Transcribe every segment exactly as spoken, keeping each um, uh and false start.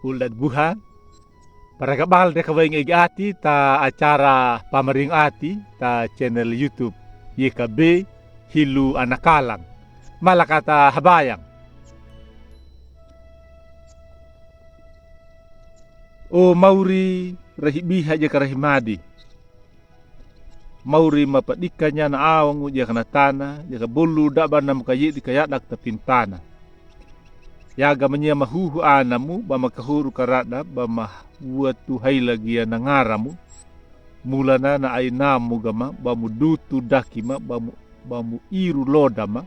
Uldat buha. Para gabal de ka waing egi ati ta acara Pamaring Ati ta channel YouTube Y K B Hilu Anakalang. Malakata habayang. O mauri rahi biha jaka rahi madi. Mauri mapadikanya na awangu jaka na tana, jaka bolu daba na makayi di kayadak ta pintana. Yaga manya mahuhu anamu, ba makahuru karada, ba mahuatu hailagiya na ngaramu. Mulana na ainamu gama, ba mudutu dakima, ba mu ba mu iru lodama,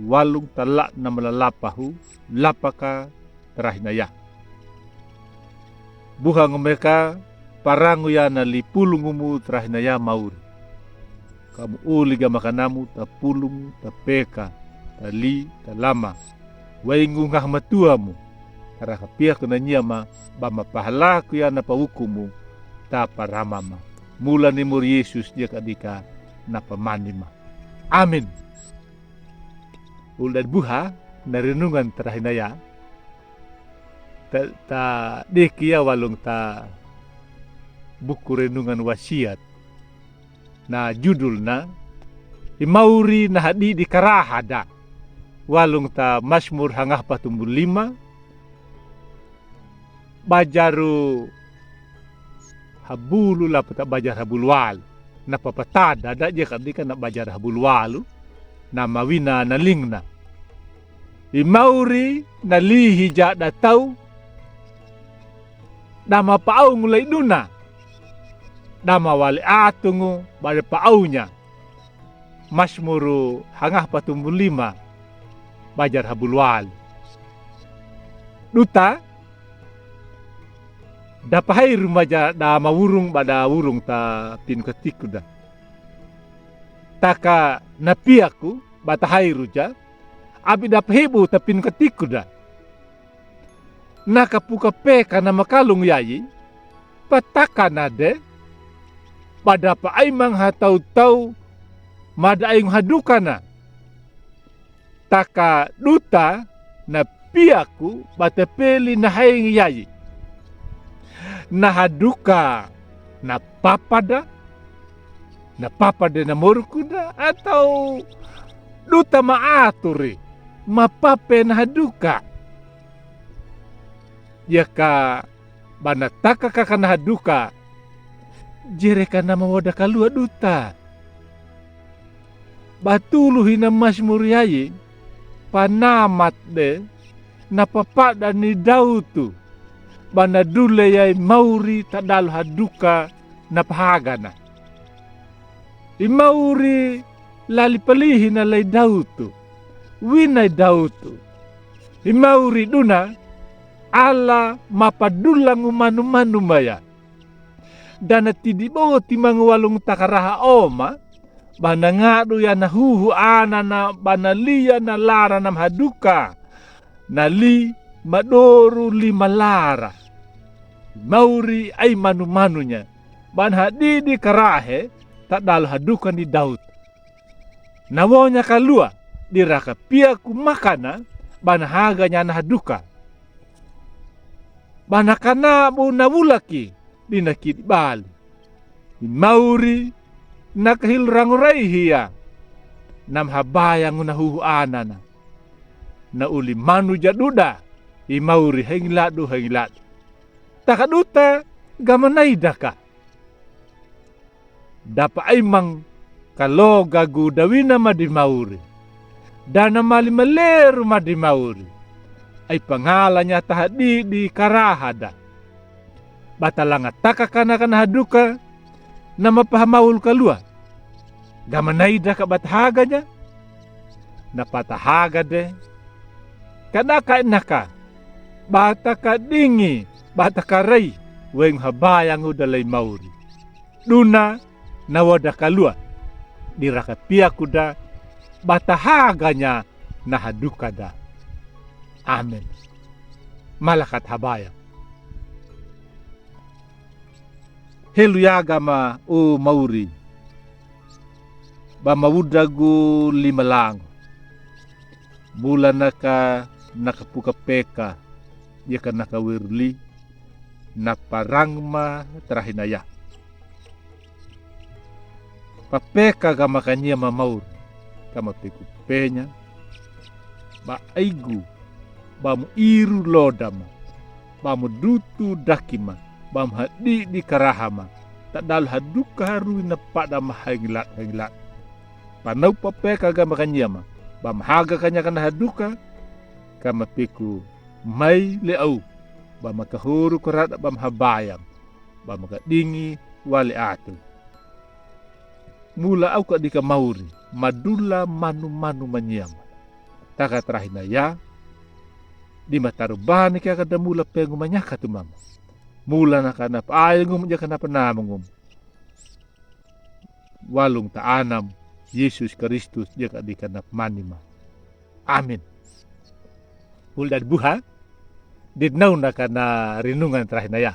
walung tala na malalapahu, lapaka tarahinaya. Buha ngomeka, parangu ya na li pulungu mu tarahinaya mauri. Kamu uli gama kanamu ta pulungu, ta peka, ta li, ta lama. Waingu ngahmatuamu, taraka piaku na nyama, ba mapahalaku ya na pawukumu, ta paramama. Mula ni mori Yesus jaka dika na pamanima. Amin. Uldat buha na renungan tarahinaya. Ta, ta deki ya walung ta buku renungan wasiat. Na judul na, i mauri na hadi di karaha da. Walung ta Masmur hangahapatumbulima. Bajaru habulu lapa ta bajar habulu walu. Na papatada da jaka dika na bajar habulu walu. Na mawina na lingna. I mauri na lihi ja da tau. Da mapaungu lai duna. Da mawali atungu bade paunya. Masmuru hangahapatumbulima bajar habulu walu. Duta da pahairu maja da mawurung bada wurung ta pinukatiku da. Taka na piaku ba tahairu ja. Abi da pahibu ta pinukatiku da. Na kapuka peka na makalung yayi, patakana de, ba da paaimang hatau-tau, mada aingu hadukana. Taka duta na piaku ba tepeli na haingi yayi. Na haduka na papa da, na papa de na moruku da, atau duta maaturi, mapape na haduka. Yaka ba na taka kaka na haduka, jereka na mawoda kalua duta. Ba tulu hina Masmur yayi, panamat de, na papada ni dautu, ba na dule yayi mauri tadalo haduka na pahagana. I mauri lali palihi na lai dautu, wina i dautu. I mauri duna, ala mapadulangu manu-manu maya. Da na tidi boti mangu walung ta karaha oma, ba na ngadu ya na huhu anana, ba na li ya na lara na mahaduka. Na li madoru li malara. Mauri ai manu-manunya, ba na hadidi karahe, tadalo haduka ni dautu. Na wonya kalua, di raka piaku makana, ba na haganya na haduka. Ba na kanabu na wulaki, di na kidi bali. I mauri na kahilu rangu raihi ya. Na mahabayangu na huhu anana. Na uli manu ja duda, i mauri haingiladu, haingiladu. Taka duta, gama naida ka. Da paaimang kalogagu da wina ma di mauri. Da na mali maleru ma di mauri. Ai pangalanya ta hadidi karaha da. Ba talanga taka kana kana haduka, na mapahamaul kalua. Gama naida ka ba tahaganya. Na patahaga de. Ka daka inaka. Ba taka dingi, ba taka rai, waingu habayangu da lai mauri. Duna na woda kalua. Di raka piaku da, ba tahaganya na haduka da. Amen. Malakat habaya. Helu yaga ma o mauri. Ba mawudagu lima lango. Bula naka, naka puka peka. Ye ka na ka weru li na parang ma tarahi na ya. Pape ka ga ma ka nyia ma mauri ka ma peku penya ba aigu ba mo iru loda ma ba mo dutu daki ma ba mo hadi'di karaha ma tadalo haduka haruwi na pada ma haingilat haingilat. Panau pape ka ga ma ka nyia ma ba mo haga ka nyaka na haduka ka ma peku mai le au ba ma ka huru korada ba mo habaya ba ma ka dingi wale atu. Mula au ka di ka mauri ma dula manu manu ma nyia ma taka tarahi na ya di ma taru bani ka ka da mula pengu ma nyaka tu mama. Mula na ka na pa ayo ngum ja ka na pa nama ngum. Walung ta anam Yesus Kristus ja ka di ka na pa mani ma. Amin. Hul dadi buha di dnau na ka na rinungan tarahi na ya.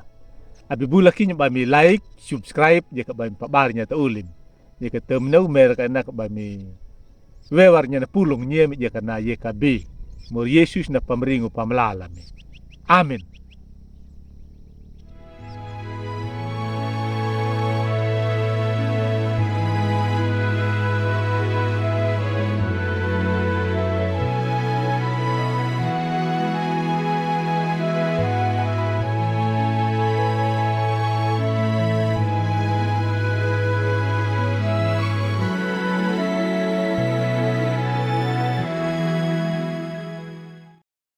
Abi bula kinya ba mi like, subscribe ja ka ba mi pa bari nya ta ulim. Ja ka tamnau mera ka na ka ba mi wewar nya na pulung nya mi ja ka na ya ka bi. Mur Yesus na pamringu pamlala mi. Amin.